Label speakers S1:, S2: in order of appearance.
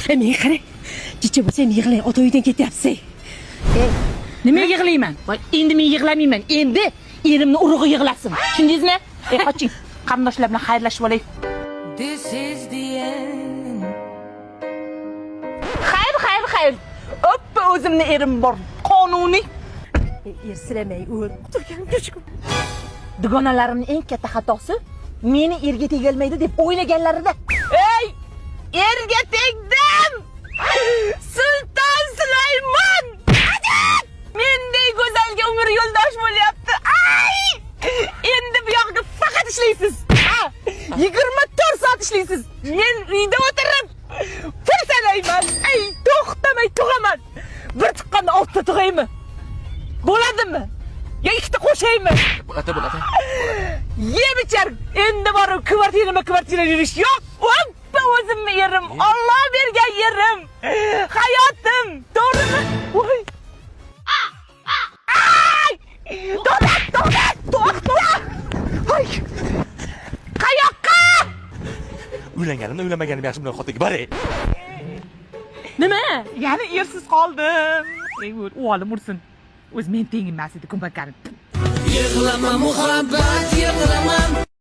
S1: E, menga qarang. Jicha bo'lsang yig'lang, ota uydan ketyapsiz.
S2: Nimaga yig'layman? Voy, endi men yig'lamayman. Endi erimni urug'i yig'lasin. Tushundingizmi? Ey, qoching. Qarindoshlar bilan xayrlashib olay.
S3: This is the end.
S2: Xayr, xayr, xayr. Oppa, o'zimni erim bor. Qonuniy.
S1: Ersiramay o'l. Qutulganimga shukur.
S2: Dugonalarimning eng katta xatosi meni erga tegalmaydi deb o'ylaganlarida. Ey! Erga tegdim! Sulton Sulaymon! Ajab! Menday go'zalga umr yo'ldosh bo'lyapti. Ay! Endi bu yoqda faqat ishlaysiz. Ha, 24 soat ishlaysiz. Men uyda o'tirib pul sanayman. Ay, to'xtamay tug'aman. Bir tuqqanda oltita tug'aymi? Bo'ladimi? Yo ikkita qo'shaymi?
S4: Bo'ladi, bo'ladi.
S2: Yeb ichar. Endi borib kvartirama kvartira yurish yo'q. Oppa, o'zimni yerim. Olloh bergan yerim. Hayotim. To'g'rimi? Voy. Ay! To'xtat, to'xtat, to'xtat. Voy. Qayoqqa?
S4: Uylanganimda uylanmaganim yaxshi bunday xotinga. Bor.
S2: Nima? Ya'ni ersiz qoldim. Ey, uvolim ursin. O'zi men teng emas edi, ko'makanim.
S3: Yig'lama, muhabbat, yig'lama.